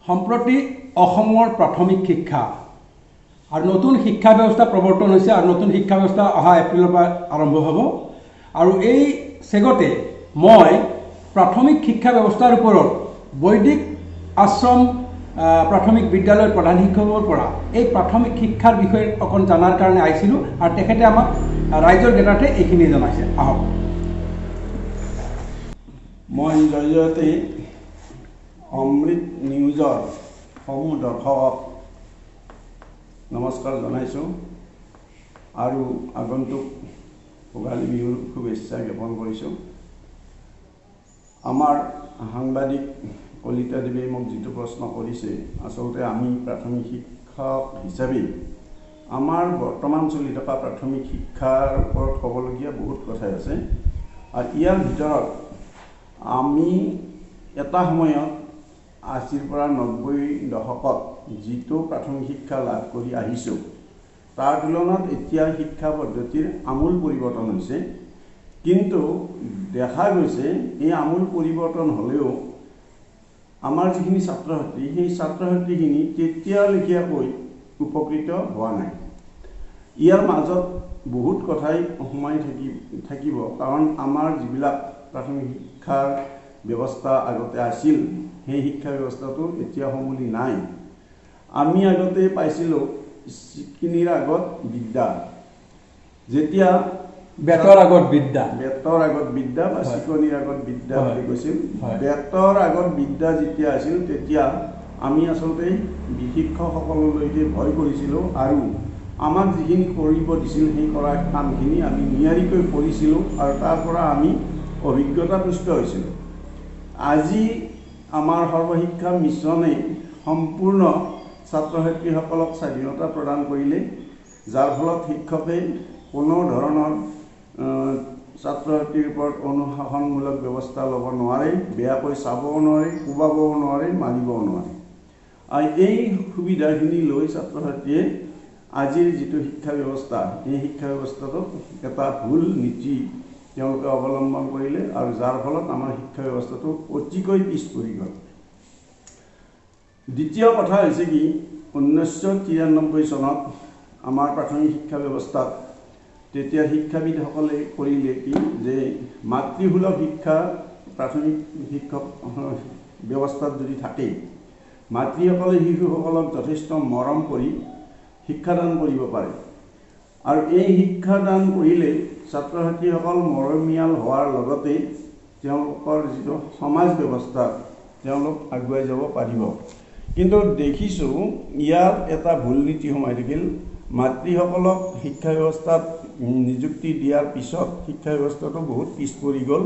সম্প্ৰতি অসমৰ প্ৰাথমিক শিক্ষা আৰু নতুন শিক্ষা ব্যৱস্থা প্ৰৱৰ্তন হৈছে আৰু নতুন শিক্ষা ব্যৱস্থা অহা এপ্ৰিলৰ পৰা আৰম্ভ হ'ব। আৰু এই চেগতে মই প্ৰাথমিক শিক্ষা ব্যৱস্থাৰ ওপৰত বৈদিক আশ্ৰম প্ৰাথমিক বিদ্যালয়ৰ প্ৰধান শিক্ষকৰ পৰা এই প্ৰাথমিক শিক্ষাৰ বিষয়ে অকণ জনাৰ কাৰণে আহিছিলোঁ আৰু তেখেতে আমাক ৰাইজৰ জ্ঞাতাৰ্থে এইখিনি জনাইছে। আহক। মই জয়জয়তে অমৃত নিউজৰ সমূহ দৰ্শকক নমস্কাৰ জনাইছোঁ আৰু আগন্তুক ভোগালী বিহুৰ শুভেচ্ছা জ্ঞাপন কৰিছোঁ। আমাৰ সাংবাদিক কলিতাদেৱে মোক যিটো প্ৰশ্ন কৰিছে, আচলতে আমি প্ৰাথমিক শিক্ষক হিচাপে আমাৰ বৰ্তমান চলি থকা প্ৰাথমিক শিক্ষাৰ ওপৰত ক'বলগীয়া বহুত কথাই আছে। আৰু ইয়াৰ ভিতৰত আমি এটা সময়ত 80ৰ পৰা 90 দশকত যিটো প্ৰাথমিক শিক্ষা লাভ কৰি আহিছোঁ, তাৰ তুলনাত এতিয়া শিক্ষা পদ্ধতিৰ আমূল পৰিৱৰ্তন হৈছে। কিন্তু দেখা গৈছে এই আমূল পৰিৱৰ্তন হ'লেও আমাৰ যিখিনি ছাত্ৰ ছাত্ৰী, সেই ছাত্ৰ ছাত্ৰীখিনি তেতিয়ালেখীয়াকৈ উপকৃত হোৱা নাই। ইয়াৰ মাজত বহুত কথাই সোমাই থাকিব, কাৰণ আমাৰ যিবিলাক প্ৰাথমিক শিক্ষাৰ ব্যৱস্থা আগতে আছিল, সেই শিক্ষা ব্যৱস্থাটো এতিয়া সমূলি নাই। আমি আগতে পাইছিলোঁ চিকিনিৰ আগত বিদ্যা, যেতিয়া বেতৰ আগত বিদ্যা, বেতৰ আগত বিদ্যা বা চিকনিৰ আগত বিদ্যা বুলি কৈছিল। বেতৰ আগত বিদ্যা যেতিয়া আছিল, তেতিয়া আমি আচলতে শিক্ষকসকললৈকে ভয় কৰিছিলোঁ আৰু আমাক যিখিনি কৰিব দিছিল সেই কৰা কামখিনি আমি নিয়াৰিকৈ কৰিছিলোঁ আৰু তাৰ পৰা আমি অভিজ্ঞতাপুষ্ট হৈছিলোঁ। আজি আমাৰ সৰ্বশিক্ষা মিছনে সম্পূৰ্ণ ছাত্ৰ ছাত্ৰীসকলক স্বাধীনতা প্ৰদান কৰিলে, যাৰ ফলত শিক্ষকে কোনো ধৰণৰ ছাত্ৰ ছাত্ৰীৰ ওপৰত অনুশাসনমূলক ব্যৱস্থা ল'ব নোৱাৰে, বেয়াকৈ চাবও নোৱাৰে, কোবাবও নোৱাৰে, মাৰিবও নোৱাৰে। আৰু এই সুবিধাখিনি লৈ ছাত্ৰ ছাত্ৰীয়ে আজিৰ যিটো শিক্ষা ব্যৱস্থা, এই শিক্ষা ব্যৱস্থাটোত এটা ভুল নীতি তেওঁলোকে অৱলম্বন কৰিলে আৰু যাৰ ফলত আমাৰ শিক্ষা ব্যৱস্থাটো অতিকৈ পিছ পৰি গ'ল। দ্বিতীয় কথা হৈছে কি, 1993 চনত আমাৰ প্ৰাথমিক শিক্ষা ব্যৱস্থাত তেতিয়া শিক্ষাবিদসকলে কৰিলে কি যে মাতৃসুলভ শিক্ষা প্ৰাথমিক শিক্ষক ব্যৱস্থাত যদি থাকে, মাতৃসকলে শিশুসকলক যথেষ্ট মৰম কৰি শিক্ষাদান কৰিব পাৰে আৰু এই শিক্ষাদান কৰিলে ছাত্ৰ ছাত্ৰীসকল মৰমীয়াল হোৱাৰ লগতে তেওঁলোকৰ যিটো সমাজ ব্যৱস্থা, তেওঁলোক আগুৱাই যাব পাৰিব। কিন্তু দেখিছোঁ ইয়াত এটা ভুল নীতি সোমাই থাকিল। মাতৃসকলক শিক্ষা ব্যৱস্থাত নিযুক্তি দিয়াৰ পিছত শিক্ষা ব্যৱস্থাটো বহুত পিছ পৰি গ'ল,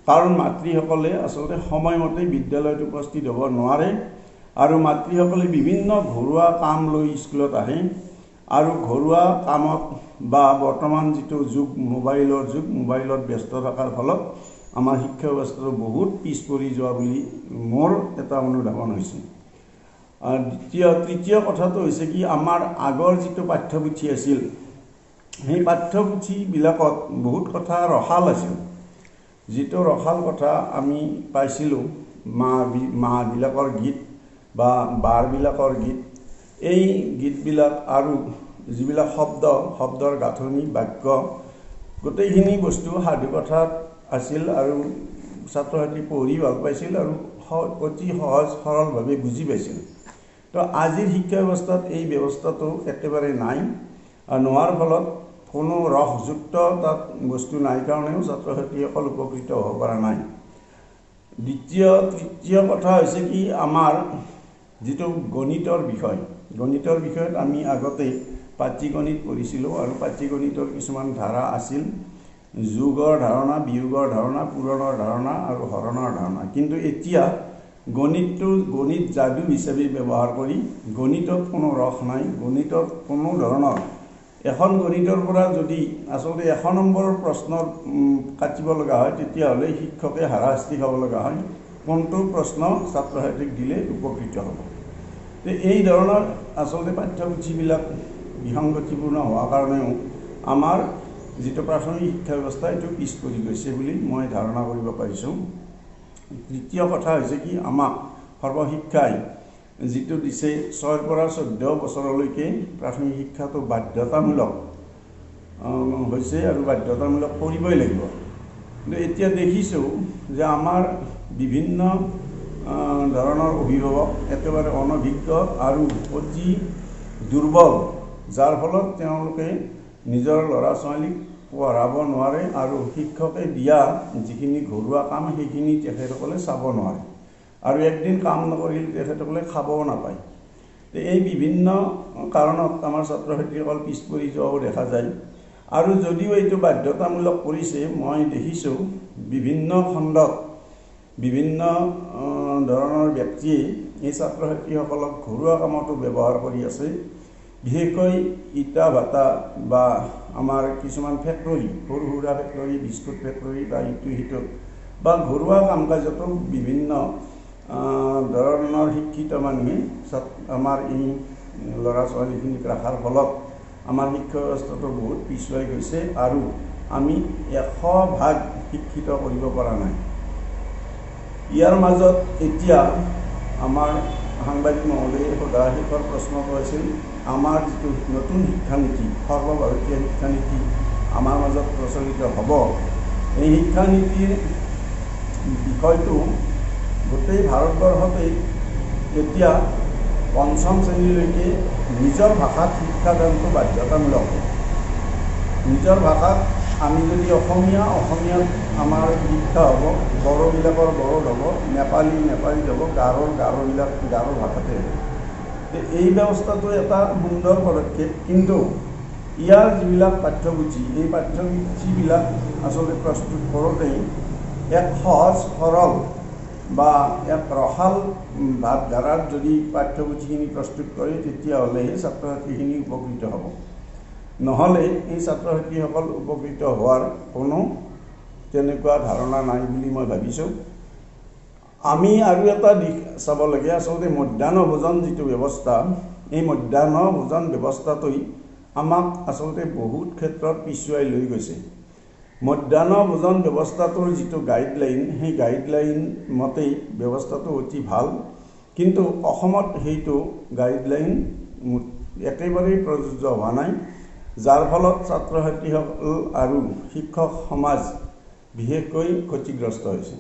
কাৰণ মাতৃসকলে আচলতে সময়মতে বিদ্যালয়ত উপস্থিত হ'ব নোৱাৰে আৰু মাতৃসকলে বিভিন্ন ঘৰুৱা কাম লৈ স্কুলত আহে আৰু ঘৰুৱা কামত বা বৰ্তমান যিটো যুগ মোবাইলৰ যুগ, মোবাইলত ব্যস্ত থকাৰ ফলত আমাৰ শিক্ষা ব্যৱস্থাটো বহুত পিছ পৰি যোৱা বুলি মোৰ এটা অনুধাৱন হৈছে। দ্বিতীয় তৃতীয় কথাটো হৈছে কি, আমাৰ আগৰ যিটো পাঠ্যপুথি আছিল, সেই পাঠ্যপুথিবিলাকত বহুত কথা ৰসাল আছিল। যিটো ৰসাল কথা আমি পাইছিলোঁ, মাবিলাকৰ গীত বা বাৰবিলাকৰ গীত, এই গীতবিলাক আৰু যিবিলাক শব্দ, শব্দৰ গাঁথনি, বাক্য, গোটেইখিনি বস্তু সাধুকথাত আছিল আৰু ছাত্ৰ ছাত্ৰী পঢ়ি ভাল পাইছিল আৰু অতি সহজ সৰলভাৱে বুজি পাইছিল। তো আজিৰ শিক্ষা ব্যৱস্থাত এই ব্যৱস্থাটো একেবাৰে নাই আৰু নোহোৱাৰ ফলত কোনো ৰসযুক্ত তাত বস্তু নাই কাৰণেও ছাত্ৰ ছাত্ৰীসকল উপকৃত হ'ব পৰা নাই। দ্বিতীয় তৃতীয় কথা হৈছে কি, আমাৰ যিটো গণিতৰ বিষয়, গণিতৰ বিষয়ত আমি আগতে পাটীগণিত পঢ়িছিলোঁ আৰু পাটীগণিতৰ কিছুমান ধাৰা আছিল, যোগৰ ধাৰণা, বিয়োগৰ ধাৰণা, পূৰণৰ ধাৰণা আৰু হৰণৰ ধাৰণা। কিন্তু এতিয়া গণিতটো গণিত যাদু হিচাপে ব্যৱহাৰ কৰি গণিতত কোনো ৰস নাই, গণিতত কোনো ধৰণৰ এখন গণিতৰ পৰা যদি আচলতে 100 নম্বৰৰ প্ৰশ্ন কাটিব লগা হয়, তেতিয়াহ'লে শিক্ষকে হাৰাশাস্তি খাব লগা হয়, কোনটো প্ৰশ্ন ছাত্ৰ ছাত্ৰীক দিলে উপকৃত হ'ব। এই ধৰণৰ আচলতে পাঠ্যপুথিবিলাক বিসংগতিপূৰ্ণ হোৱাৰ কাৰণেও আমাৰ যিটো প্ৰাথমিক শিক্ষা ব্যৱস্থা, এইটো পিছ পৰি গৈছে বুলি মই ধাৰণা কৰিব পাৰিছোঁ। দ্বিতীয় কথা হৈছে কি, আমাক সৰ্বশিক্ষাই যিটো দিছে 6ৰ পৰা 14 বছৰলৈকে প্ৰাথমিক শিক্ষাটো বাধ্যতামূলক হৈছে আৰু বাধ্যতামূলক কৰিবই লাগিব। কিন্তু এতিয়া দেখিছোঁ যে আমাৰ বিভিন্ন ধৰণৰ অভিভাৱক একেবাৰে অনভিজ্ঞ আৰু অতি দুৰ্বল, যাৰ ফলত তেওঁলোকে নিজৰ ল'ৰা ছোৱালীক পঢ়াব নোৱাৰে আৰু শিক্ষকে দিয়া যিখিনি ঘৰুৱা কাম সেইখিনি তেখেতসকলে চাব নোৱাৰে আৰু একদিন কাম নকৰিলে তেখেতসকলে খাবও নাপায়। এই বিভিন্ন কাৰণত আমাৰ ছাত্ৰ ছাত্ৰীসকল পিছ পৰি যোৱাও দেখা যায়। আৰু যদিও এইটো বাধ্যতামূলক কৰিছে, মই দেখিছোঁ বিভিন্ন খণ্ডত বিভিন্ন ধৰণৰ ব্যক্তিয়ে এই ছাত্ৰ ছাত্ৰীসকলক ঘৰুৱা কামতো ব্যৱহাৰ কৰি আছে। বিশেষকৈ ইটা ভাটা বা আমাৰ কিছুমান ফেক্টৰী, সৰু সুৰা ফেক্টৰী, বিস্কুট ফেক্টৰী বা ইটো সিটো বা ঘৰুৱা কাম কাজতো বিভিন্ন ধৰণৰ শিক্ষিত মানুহে আমাৰ এই ল'ৰা ছোৱালীখিনিক ৰখাৰ ফলত আমাৰ শিক্ষা ব্যৱস্থাটো বহুত পিছুৱাই গৈছে আৰু আমি 100% শিক্ষিত কৰিব পৰা নাই। ইয়াৰ মাজত এতিয়া আমাৰ সাংবাদিক মহোদয়ে সোধা শেষৰ প্ৰশ্নটো আছিল, আমাৰ যিটো নতুন শিক্ষানীতি, সৰ্বভাৰতীয় শিক্ষানীতি আমাৰ মাজত প্ৰচলিত হ'ব, এই শিক্ষানীতিৰ বিষয়টো গোটেই ভাৰতবৰ্ষতেই এতিয়া 5ম শ্ৰেণীলৈকে নিজৰ ভাষাত শিক্ষাদানটো বাধ্যতামূলক। নিজৰ ভাষাত আমি যদি অসমীয়া, অসমীয়াত আমাৰ শিক্ষা হ'ব, বড়োবিলাকৰ বড়োত হ'ব, নেপালী নেপালীত হ'ব, গাৰোৰ গাৰোবিলাক গাৰো ভাষাতে হ'ব। এই ব্যৱস্থাটো এটা সুন্দৰ পদক্ষেপ, কিন্তু ইয়াৰ যিবিলাক পাঠ্যপুথি, এই পাঠ্যপুথিবিলাক আচলতে প্ৰস্তুত কৰোঁতেই এক সহজ সৰল বা এক ৰসাল ভাৱধাৰাত যদি পাঠ্যপুথিখিনি প্ৰস্তুত কৰে তেতিয়াহ'লেহে ছাত্ৰ ছাত্ৰীখিনি উপকৃত হ'ব, নহ'লে এই ছাত্ৰ ছাত্ৰীসকল উপকৃত হোৱাৰ কোনো তেনেকুৱা ধাৰণা নাই বুলি মই ভাবিছোঁ। আমি আৰু এটা দিশ চাব লাগে, আচলতে মধ্যাহ্ন ভোজন যিটো ব্যৱস্থা, এই মধ্যাহ্ন ভোজন ব্যৱস্থাটোই আমাক আচলতে বহুত ক্ষেত্ৰত পিছুৱাই লৈ গৈছে। মধ্যাহ্ন ভোজন ব্যৱস্থাটোৰ যিটো গাইডলাইন, সেই গাইডলাইন মতেই ব্যৱস্থাটো অতি ভাল, কিন্তু অসমত সেইটো গাইডলাইন একেবাৰেই প্ৰযোজ্য হোৱা নাই, যাৰ ফলত ছাত্ৰ ছাত্ৰীসকল আৰু শিক্ষক সমাজ বিশেষকৈ ক্ষতিগ্ৰস্ত হৈছে।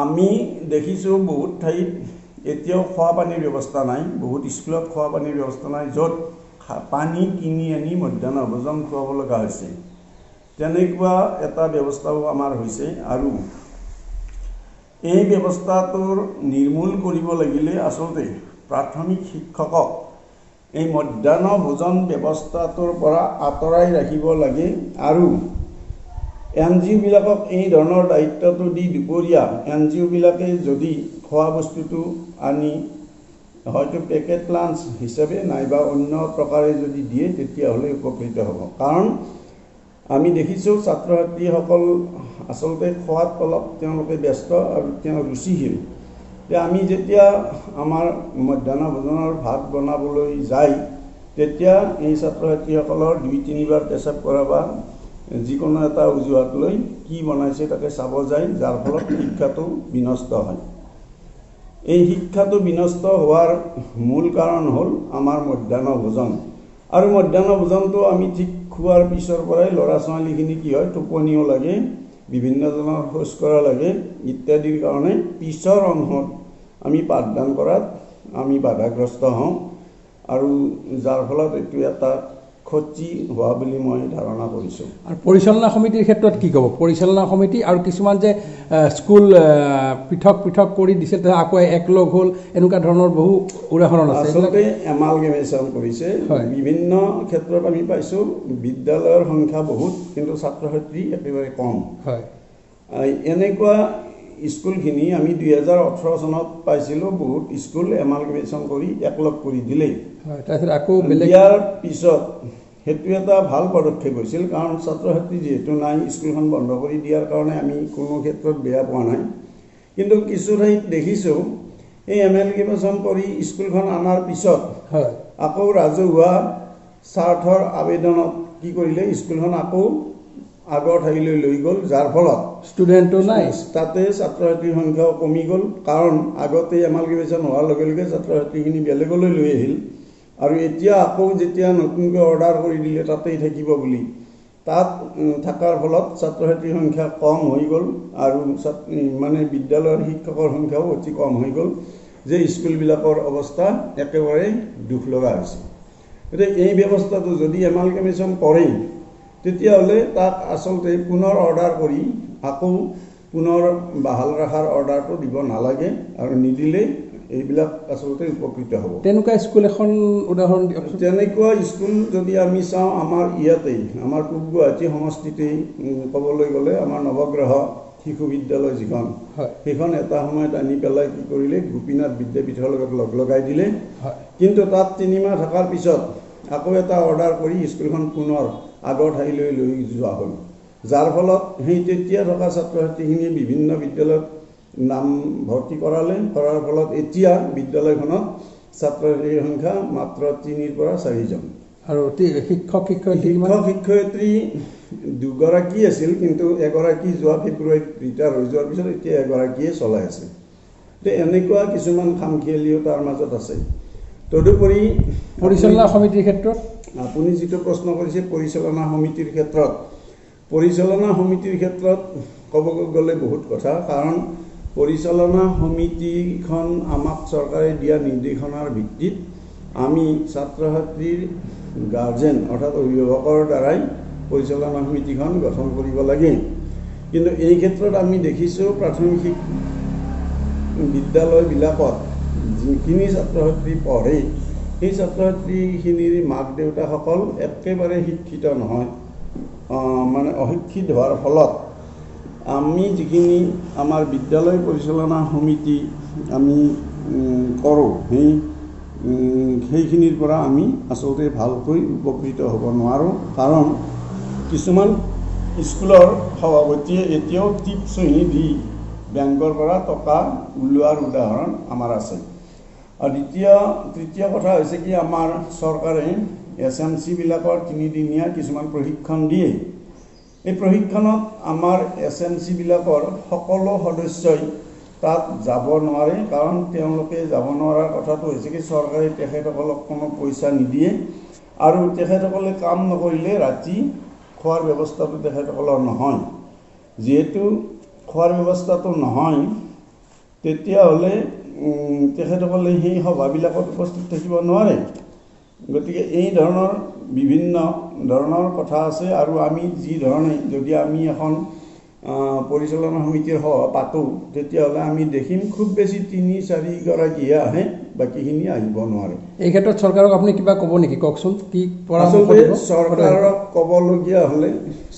আমি দেখিছোঁ বহুত ঠাইত এতিয়াও খোৱা পানীৰ ব্যৱস্থা নাই, বহুত স্কুলত খোৱা পানীৰ ব্যৱস্থা নাই, য'ত পানী কিনি আনি মধ্যাহ্ন ভোজন খুৱাব লগা হৈছে। তেনেকুৱা এটা ব্যৱস্থাও আমাৰ হৈছে। আৰু এই ব্যৱস্থাটোৰ নিৰ্মূল কৰিব লাগিলে আচলতে প্ৰাথমিক শিক্ষকক এই মধ্যাহ্ন ভোজন ব্যৱস্থাটোৰ পৰা আঁতৰাই ৰাখিব লাগে আৰু এন জি অ'বিলাকক এই ধৰণৰ দায়িত্বটো দি দুপৰীয়া এন জি অ'বিলাকে যদি খোৱা বস্তুটো আনি হয়তো পেকেট লাঞ্চ হিচাপে নাইবা অন্য প্ৰকাৰে যদি দিয়ে তেতিয়াহ'লে উপকৃত হ'ব। কাৰণ আমি দেখিছোঁ ছাত্ৰ ছাত্ৰীসকল আচলতে খোৱাত অলপ তেওঁলোকে ব্যস্ত আৰু তেওঁ ৰুচিশীল। আমি যেতিয়া আমাৰ মধ্যাহ্ন ভোজনৰ ভাত বনাবলৈ যায় তেতিয়া এই ছাত্ৰ ছাত্ৰীসকলৰ 2-3বাৰ পেচাব কৰা বা যিকোনো এটা অজুহাত লৈ কি বনাইছে তাকে চাব যায়, যাৰ ফলত শিক্ষাটো বিনষ্ট হয়। এই শিক্ষাটো বিনষ্ট হোৱাৰ মূল কাৰণ হ'ল আমাৰ মধ্যাহ্ন ভোজন। আৰু মধ্যাহ্ন ভোজনটো আমি ঠিক খোৱাৰ পিছৰ পৰাই ল'ৰা ছোৱালীখিনি কি হয়, টোপনিও লাগে, বিভিন্নজনৰ শৌচ কৰা লাগে ইত্যাদিৰ কাৰণে পিছৰ অংশত আমি পাঠদান কৰাত আমি বাধাগ্ৰস্ত হওঁ আৰু যাৰ ফলত এইটো এটা ক্ষতি হোৱা বুলি মই ধাৰণা কৰিছোঁ। আৰু পৰিচালনা সমিতিৰ ক্ষেত্ৰত কি ক'ব? পৰিচালনা সমিতি আৰু কিছুমান যে স্কুল পৃথক পৃথক কৰি দিছিল, আকৌ একলগ হ'ল, এনেকুৱা ধৰণৰ বহু উদাহৰণ আছে। আচলতে এমালগেমেশ্যন কৰিছে বিভিন্ন ক্ষেত্ৰত আমি পাইছোঁ। বিদ্যালয়ৰ সংখ্যা বহুত কিন্তু ছাত্ৰ ছাত্ৰী একেবাৰে কম। হয়, এনেকুৱা স্কুলখিনি আমি 2018 চনত পাইছিলোঁ, বহুত স্কুল এমালগেমেশ্যন কৰি একলগ কৰি দিলেই। তাৰপিছত আকৌ বেলেগ দিয়াৰ পিছত সেইটো এটা ভাল পদক্ষেপ হৈছিল, কাৰণ ছাত্ৰ ছাত্ৰী যিহেতু নাই, স্কুলখন বন্ধ কৰি দিয়াৰ কাৰণে আমি কোনো ক্ষেত্ৰত বেয়া পোৱা নাই। কিন্তু কিছু ঠাইত দেখিছোঁ এই এমালগেমেশ্যন কৰি স্কুলখন অনাৰ পিছত আকৌ ৰাজহুৱা স্বাৰ্থৰ আবেদনত কি কৰিলে, স্কুলখন আকৌ আগৰ ঠাইলৈ লৈ গ'ল, যাৰ ফলত ষ্টুডেণ্টো নাই, তাতে ছাত্ৰ ছাত্ৰীৰ সংখ্যাও কমি গ'ল। কাৰণ আগতে এমালগেমেশ্যন হোৱাৰ লগে লগে ছাত্ৰ ছাত্ৰীখিনি বেলেগলৈ লৈ আহিল, আৰু এতিয়া আকৌ যেতিয়া নতুনকৈ অৰ্ডাৰ কৰি দিলে তাতেই থাকিব বুলি, তাত থকাৰ ফলত ছাত্ৰ ছাত্ৰীৰ সংখ্যা কম হৈ গ'ল আৰু মানে বিদ্যালয়ৰ শিক্ষকৰ সংখ্যাও অতি কম হৈ গ'ল, যে স্কুলবিলাকৰ অৱস্থা একেবাৰে দুখ লগা হৈছে। গতিকে এই ব্যৱস্থাটো যদি এমালগেমেশ্যন কৰে, তেতিয়াহ'লে তাক আচলতে পুনৰ অৰ্ডাৰ কৰি আকৌ পুনৰ বাহাল ৰখাৰ অৰ্ডাৰটো দিব নালাগে, আৰু নিদিলে এইবিলাক আচলতে উপকৃত হ'ব। তেনেকুৱা স্কুল এখন উদাহৰণ দিয়কচোন। তেনেকুৱা স্কুল যদি আমি চাওঁ, আমাৰ ইয়াতেই, আমাৰ পূব গুৱাহাটী সমষ্টিতেই ক'বলৈ গ'লে আমাৰ নৱগ্ৰহ শিশু বিদ্যালয় যিখন, সেইখন এটা সময়ত আনি পেলাই কি কৰিলে, গোপীনাথ বিদ্যাপীঠৰ লগত লগ লগাই দিলে। কিন্তু তাত 3 মাহ থকাৰ পিছত আকৌ এটা অৰ্ডাৰ কৰি স্কুলখন পুনৰ আগৰ ঠাইলৈ লৈ যোৱা হ'ল, যাৰ ফলত সেই তেতিয়া থকা ছাত্ৰ ছাত্ৰীখিনিয়ে বিভিন্ন বিদ্যালয়ত নাম ভৰ্তি কৰালে। কৰাৰ ফলত এতিয়া বিদ্যালয়খনত ছাত্ৰ ছাত্ৰীৰ সংখ্যা মাত্ৰ 3ৰ পৰা 4জন। আৰু শিক্ষক শিক্ষয়িত্ৰী? শিক্ষক শিক্ষয়িত্ৰী দুগৰাকী আছিল, কিন্তু এগৰাকী যোৱা ফেব্ৰুৱাৰীত ৰিটায়াৰ হৈ যোৱাৰ পিছত এতিয়া এগৰাকীয়ে চলাই আছে। গতিকে এনেকুৱা কিছুমান খামখেয়ালিও তাৰ মাজত আছে। তদুপৰি পৰিচালনা সমিতিৰ ক্ষেত্ৰত? আপুনি যিটো প্ৰশ্ন কৰিছে পৰিচালনা সমিতিৰ ক্ষেত্ৰত, পৰিচালনা সমিতিৰ ক্ষেত্ৰত ক'ব গ'লে বহুত কথা। কাৰণ পৰিচালনা সমিতিখন আমাক চৰকাৰে দিয়া নিৰ্দেশনাৰ ভিত্তিত আমি ছাত্ৰ ছাত্ৰীৰ গাৰ্জেন অৰ্থাৎ অভিভাৱকৰ দ্বাৰাই পৰিচালনা সমিতিখন গঠন কৰিব লাগে। কিন্তু এই ক্ষেত্ৰত আমি দেখিছোঁ, প্ৰাথমিক বিদ্যালয়বিলাকত যিখিনি ছাত্ৰ ছাত্ৰী পঢ়ে, সেই ছাত্ৰ ছাত্ৰীখিনিৰ মাক দেউতাকসকল একেবাৰে শিক্ষিত নহয়, মানে অশিক্ষিত হোৱাৰ ফলত আমি যিখিনি আমাৰ বিদ্যালয় পৰিচালনা সমিতি আমি কৰোঁ, সেইখিনিৰ পৰা আমি আচলতে ভালকৈ উপকৃত হ'ব নোৱাৰোঁ। কাৰণ কিছুমান স্কুলৰ সভাপতিয়ে এতিয়াও টিপ চহী দি বেংকৰ পৰা টকা ওলোৱাৰ উদাহৰণ আমাৰ আছে। আৰু দ্বিতীয় তৃতীয় কথা হৈছে কি, আমাৰ চৰকাৰে এছএমচিবিলাকৰ তিনিদিনীয়া কিছুমান প্ৰশিক্ষণ দিয়ে। এই প্ৰশিক্ষণত আমাৰ এছএমচিবিলাকৰ সকলো সদস্যই তাত যাব নোৱাৰে। কাৰণ তেওঁলোকে যাব নোৱাৰাৰ কথাটো হৈছে কি, চৰকাৰে তেখেতসকলক কোনো পইচা নিদিয়ে আৰু তেখেতসকলে কাম নকৰিলে ৰাতি খোৱাৰ ব্যৱস্থাটো তেখেতসকলৰ নহয়। যিহেতু খোৱাৰ ব্যৱস্থাটো নহয়, তেতিয়াহ'লে তেখেতসকলে সেই সভাবিলাকত উপস্থিত থাকিব নোৱাৰে। গতিকে এই ধৰণৰ বিভিন্ন ধৰণৰ কথা আছে। আৰু আমি যি ধৰণে যদি আমি এখন পৰিচালনা সমিতিৰ সভা পাতোঁ, তেতিয়াহ'লে আমি দেখিম খুব বেছি তিনি চাৰিগৰাকীহে আহে, বাকীখিনি আহিব নোৱাৰে। এই ক্ষেত্ৰত চৰকাৰক আপুনি কিবা ক'ব নেকি? কওকচোন, কি পৰামৰ্শ আচলতে দিব? চৰকাৰক ক'বলগীয়া হ'লে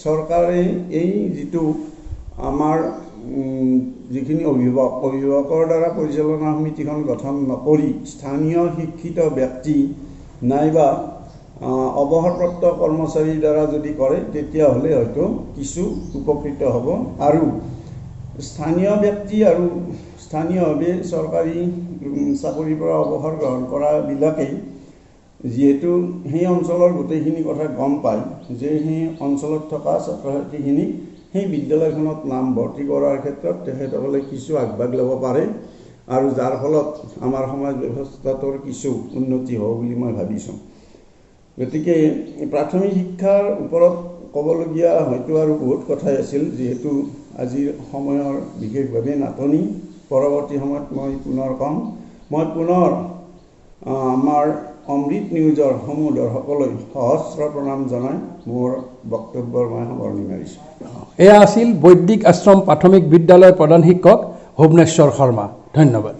চৰকাৰে এই যিটো আমাৰ যিখিনি অভিভাৱকৰ দ্বাৰা পৰিচালনা সমিতিখন গঠন নকৰি স্থানীয় শিক্ষিত ব্যক্তি নাইবা অৱসৰপ্ৰাপ্ত কৰ্মচাৰীৰ দ্বাৰা যদি কৰে, তেতিয়াহ'লে হয়তো কিছু উপকৃত হ'ব। আৰু স্থানীয় ব্যক্তি আৰু স্থানীয়ভাৱে চৰকাৰী চাকৰিৰ পৰা অৱসৰ গ্ৰহণ কৰাবিলাকেই যিহেতু সেই অঞ্চলৰ গোটেইখিনি কথা গম পায়, যে সেই অঞ্চলত থকা ছাত্ৰ ছাত্ৰীখিনিক সেই বিদ্যালয়খনত নাম ভৰ্তি কৰাৰ ক্ষেত্ৰত তেখেতসকলে কিছু আগভাগ ল'ব পাৰে আৰু যাৰ ফলত আমাৰ সমাজ ব্যৱস্থাটোৰ কিছু উন্নতি হ'ব বুলি মই ভাবিছোঁ। গতিকে প্ৰাথমিক শিক্ষাৰ ওপৰত ক'বলগীয়া হয়তো আৰু বহুত কথাই আছিল। যিহেতু আজিৰ সময়ৰ বিশেষভাৱে নাটনি, পৰৱৰ্তী সময়ত মই পুনৰ ক'ম। মই পুনৰ আমাৰ অমৃত নিউজৰ সমূহ দৰ্শকলৈ সহস্ৰ প্ৰণাম জনাই মোৰ বক্তব্যৰ মই সামৰণি মাৰিছোঁ। এয়া আছিল বৈদিক আশ্ৰম প্ৰাথমিক বিদ্যালয়ৰ প্ৰধান শিক্ষক ভুৱনেশ্বৰ শৰ্মা। ধন্যবাদ।